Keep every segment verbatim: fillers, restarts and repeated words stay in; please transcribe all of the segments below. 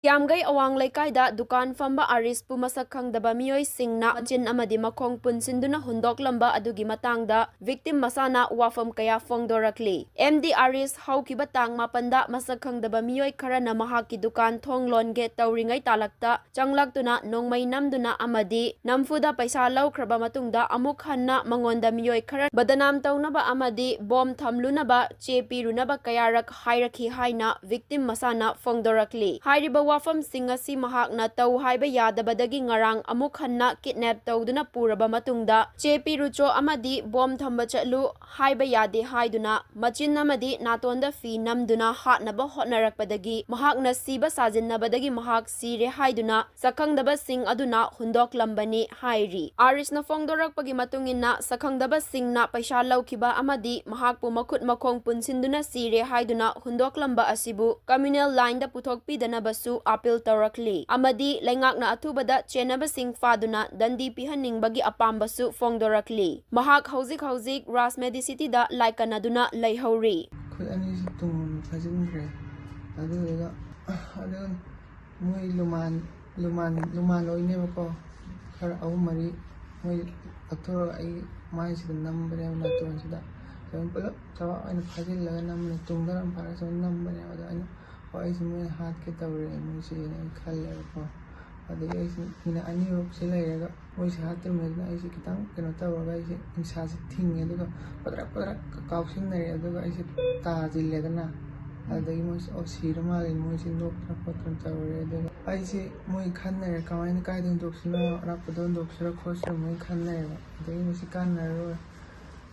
ꯀ꯭ꯌꯥꯝꯒꯩ ꯑꯋꯥꯡ ꯂꯩꯀꯥꯏꯗ ꯗꯨꯀꯥꯟ ꯐꯝꯕ ꯑꯥꯔꯤꯁꯄꯨ ꯃꯁꯛ ꯈꯪꯗꯕ ꯃꯤꯑꯣꯏꯁꯤꯡꯅ ꯃꯆꯤꯟ ꯑꯃꯗꯤ ꯃꯈꯣꯡ ꯄꯨꯟꯁꯤꯟꯗꯨꯅ ꯍꯨꯟꯗꯣꯛꯂꯝꯕ ꯑꯗꯨꯒꯤ ꯃꯇꯥꯡꯗ victim ꯃꯁꯥꯅ ꯋꯥꯐꯝ ꯀꯌꯥ ꯐꯣꯡꯗꯣꯔꯛꯂꯤ꯫ ꯑꯦꯝ ꯗꯤ ꯑꯥꯔꯤꯁ ꯍꯧꯈꯤꯕ ꯇꯥꯡ ꯃꯥꯄꯟꯗ ꯃꯁꯛ ꯈꯪꯗꯕ ꯃꯤꯑꯣꯏ ꯈꯔꯅ ꯃꯍꯥꯛꯀꯤ ꯗꯨꯀꯥꯟ ꯊꯣꯡ ꯂꯣꯟꯒꯦ ꯇꯧꯔꯤꯉꯩ ꯇꯥꯂꯛꯇ ꯆꯪꯂꯛꯇꯨꯅ ꯅꯣꯡꯃꯩ ꯅꯝꯗꯨꯅ ꯑꯃꯗꯤ ꯅꯝꯐꯨꯗ ꯄꯩꯁꯥ ꯂꯧꯈ꯭ꯔꯕ ꯃꯇꯨꯡꯗ ꯑꯃꯨꯛ ꯍꯟꯅ ꯃꯉꯣꯟꯗ ꯃꯤꯑꯣꯏ ꯈꯔ ꯕꯗꯅꯥꯝ ꯇꯧꯅꯕ ꯑꯃꯗꯤ ꯕꯣꯝ ꯊꯝꯂꯨꯅꯕ ꯆꯦ ꯄꯤꯔꯨꯅꯕ ꯀꯌꯥꯔꯛ ꯍꯥꯏꯔꯛꯈꯤ ꯍꯥꯏꯅ victim ꯃꯁꯥꯅ ꯐꯣꯡꯗꯣꯔꯛꯂꯤ꯫ ꯍꯥꯏꯔꯤꯕ ꯋꯥꯐꯝꯁꯤꯡ ꯑꯁꯤ ꯃꯍꯥꯛꯅ ꯇꯧ ꯍꯥꯏꯕ ꯌꯥꯗꯕꯗꯒꯤ ꯉꯔꯥꯡ ꯑꯃꯨꯛ ꯍꯟꯅ kidnap ꯇꯧꯗꯨꯅ ꯄꯨꯔꯕ ꯃꯇꯨꯡꯗ ꯆꯦ ꯄꯤꯔꯨꯆꯣ ꯑꯃꯗꯤ ꯕꯣꯝ ꯊꯝꯕ ꯆꯠꯂꯨ ꯍꯥꯏꯕ ꯌꯥꯗꯦ ꯍꯥꯏꯗꯨꯅ ꯃꯆꯤꯟ ꯑꯃꯗꯤ ꯅꯥꯇꯣꯟꯗ ꯐꯤ ꯅꯝꯗꯨꯅ ꯍꯥꯠꯅꯕ ꯍꯣꯠꯅꯔꯛꯄꯗꯒꯤ ꯃꯍꯥꯛꯅ ꯁꯤꯕ ꯁꯥꯖꯤꯟꯅꯕꯗꯒꯤ ꯃꯍꯥꯛ ꯁꯤꯔꯦ ꯍꯥꯏꯗꯨꯅ ꯁꯛꯈꯪꯗꯕꯁꯤꯡ ꯑꯗꯨꯅ ꯍꯨꯟꯗꯣꯛꯂꯝꯕꯅꯤ ꯍꯥꯏꯔꯤ꯫ ꯑꯥꯔꯤꯁꯅ ꯐꯣꯡꯗꯣꯔꯛꯄꯒꯤ ꯃꯇꯨꯡ ꯏꯟꯅ, ꯁꯛꯈꯪꯗꯕꯁꯤꯡꯅ ꯄꯩꯁꯥ ꯂꯧꯈꯤꯕ ꯑꯃꯗꯤ ꯃꯍꯥꯛꯄꯨ ꯃꯈꯨꯠ ꯃꯈꯣꯡ ꯄꯨꯟꯁꯤꯟꯗꯨꯅ ꯁꯤꯔꯦ ꯍꯥꯏꯗꯨꯅ ꯍꯨꯟꯗꯣꯛꯂꯝꯕ ꯑꯁꯤꯕꯨ communal line ꯗ ꯄꯨꯊꯣꯛꯄꯤꯗꯅꯕꯁꯨ appeal ꯇꯧꯔꯛꯂꯤ ꯑꯃꯗꯤ ꯂꯩꯉꯥꯛꯅ ꯑꯊꯨꯕꯗ ꯆꯦꯟꯅꯕꯁꯤꯡ ꯐꯥꯗꯨꯅ ꯗꯟꯗꯤ ꯄꯤꯍꯟꯅꯤꯡꯕꯒꯤ ꯑꯄꯥꯝꯕꯁꯨ ꯐꯣꯡꯗꯣꯔꯛꯂꯤ꯫ ꯃꯍꯥꯛ ꯍꯧꯖꯤꯛ ꯍꯧꯖꯤꯛ ꯔꯥꯖ ꯃꯦꯗꯤ ꯁꯤꯇꯤꯗ ꯂꯥꯏꯀꯠꯅꯗꯨꯅ ꯂꯩꯍꯧꯔꯤ꯫ ꯈꯨꯠ ꯑꯅꯤꯁꯤ ꯇꯨꯝ ꯐꯥꯖꯤꯟꯈ꯭ꯔꯦ꯫ ꯑꯗꯨꯗꯨꯒ, ꯑꯗꯨ ꯃꯣꯏ ꯂꯨꯃꯥꯟ, ꯂꯨꯃꯥꯟ, ꯂꯨꯃꯥꯟ ꯂꯣꯏꯅꯦꯕꯀꯣ꯫ ꯈꯔ ꯑꯍꯨꯝ ꯃꯔꯤ ꯃꯣꯏ ꯂꯧꯊꯣꯔꯒ ꯑꯩ ꯃꯥꯏꯁꯤꯗ ꯅꯝꯕꯅꯦꯕ, ꯅꯥꯇꯣꯟꯁꯤꯗ꯫ ꯁꯨꯃꯥꯏꯅ ꯄꯨꯂꯞ ꯆꯕꯥꯛ ꯑꯣꯏꯅ ꯐꯥꯖꯤꯜꯂꯒ ꯅꯝꯕꯅꯦ, ꯇꯨꯡꯗ ꯑꯗꯨꯝ ꯐꯥꯔꯒ ꯁꯨꯃꯥꯏꯅ ꯅꯝꯕꯅꯦꯕ꯫ ꯑꯗꯣ ꯑꯩꯅ, "ꯍꯣꯏ, ꯑꯩꯁꯦ ꯃꯣꯏꯅ ꯍꯥꯠꯀꯦ ꯇꯧꯔꯦ, ꯃꯣꯏꯁꯦꯅ" ꯑꯩ ꯈꯜꯂꯦꯕꯀꯣ꯫ ꯑꯗꯒꯤ ꯑꯩꯁꯦ ꯃꯤꯅꯠ ꯑꯅꯤꯃꯨꯛꯁꯦ ꯂꯩꯔꯒ ꯃꯣꯏꯁꯦ ꯍꯥꯠꯇ꯭ꯔꯤꯉꯩꯗꯨꯅ ꯑꯩꯁꯦ ꯈꯤꯇꯪ ꯀꯩꯅꯣ ꯇꯧꯔꯒ ꯑꯩꯁꯦ ꯏꯁꯥꯁꯦ ꯊꯤꯡꯉꯦ, ꯑꯗꯨꯒ ꯄꯗ꯭ꯔꯛ ꯄꯗ꯭ꯔꯛ ꯀꯥꯎꯁꯤꯟꯅꯔꯦ, ꯑꯗꯨꯒ ꯑꯩꯁꯦ ꯇꯥꯁꯤꯜꯂꯦꯗꯅ꯫ ꯑꯗꯨꯗꯒꯤ ꯃꯣꯏꯁꯦ, "ꯑꯣ, ꯁꯤꯔ ꯃꯥꯜꯂꯦ", ꯃꯣꯏꯁꯦ ꯅꯣꯛꯇꯅ ꯈꯣꯠꯇꯅ ꯇꯧꯔꯦ꯫ ꯑꯗꯨꯒ ꯑꯩꯁꯦ, ꯃꯣꯏ ꯈꯟꯅꯔꯦ, ꯀꯃꯥꯏꯅ, ꯀꯥꯏꯗ ꯍꯨꯟꯗꯣꯛꯁꯤꯅꯣ, ꯑꯔꯥꯞꯄꯗ ꯍꯨꯟꯗꯣꯛꯁꯤꯔꯥ ꯈꯣꯠꯁꯤꯔꯥ ꯃꯣꯏ ꯈꯟꯅꯔꯦꯕ꯫ ꯑꯗꯒꯤ ꯃꯁꯤ ꯀꯥꯟꯅꯔꯔꯣꯏ,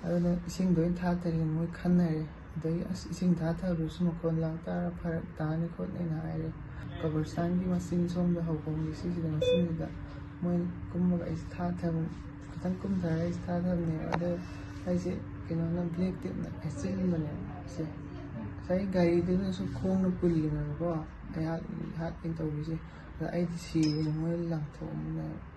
ꯑꯗꯨꯅ ꯏꯁꯤꯡꯗ ꯑꯣꯏꯅ ꯊꯥꯊꯔꯦꯅ ꯃꯣꯏ ꯈꯟꯅꯔꯦ꯫ ꯑꯗꯒꯤ, "ꯑꯁ, ꯏꯁꯤꯡ ꯊꯥꯊꯕꯗꯨꯁꯨ ꯃꯈꯣꯟ ꯂꯥꯡ ꯇꯥꯔ ꯐꯔꯛ ꯇꯥꯅꯤ ꯈꯣꯠꯅꯤꯅ" ꯍꯥꯏꯔꯦ꯫ ꯀꯕꯔꯁꯇꯥꯟꯒꯤ ꯃꯆꯤꯟ ꯁꯣꯝꯗ ꯍꯧꯐꯝꯒꯤ ꯁꯤꯁꯤꯗ, ꯃꯆꯤꯟꯁꯤꯗ ꯃꯣꯏ ꯀꯨꯝꯃꯒ ꯑꯩꯁꯦ ꯊꯥꯊꯕ, ꯈꯤꯇꯪ ꯀꯨꯝꯊꯔꯒ ꯑꯩꯁꯦ ꯊꯥꯊꯕꯅꯦꯕ꯫ ꯑꯗ ꯑꯩꯁꯦ ꯀꯩꯅꯣꯅ black tape ꯅ ꯌꯦꯠꯁꯤꯟꯕꯅꯦꯕ ꯁꯦ꯫ ꯉꯁꯥꯏ ꯒꯥꯔꯤꯗꯨꯅꯁꯨ ꯈꯣꯡꯅ ꯄꯨꯜꯂꯤꯅꯦꯕꯀꯣ, ꯑꯩꯍꯥꯛ ꯍꯥꯠꯀꯦ ꯇꯧꯕꯁꯦ꯫ ꯑꯗ ꯑꯩꯗꯤ ꯁꯤꯔꯦ, ꯃꯣꯏ ꯂꯪꯊꯣꯛꯑꯝꯕꯅꯦꯕ꯫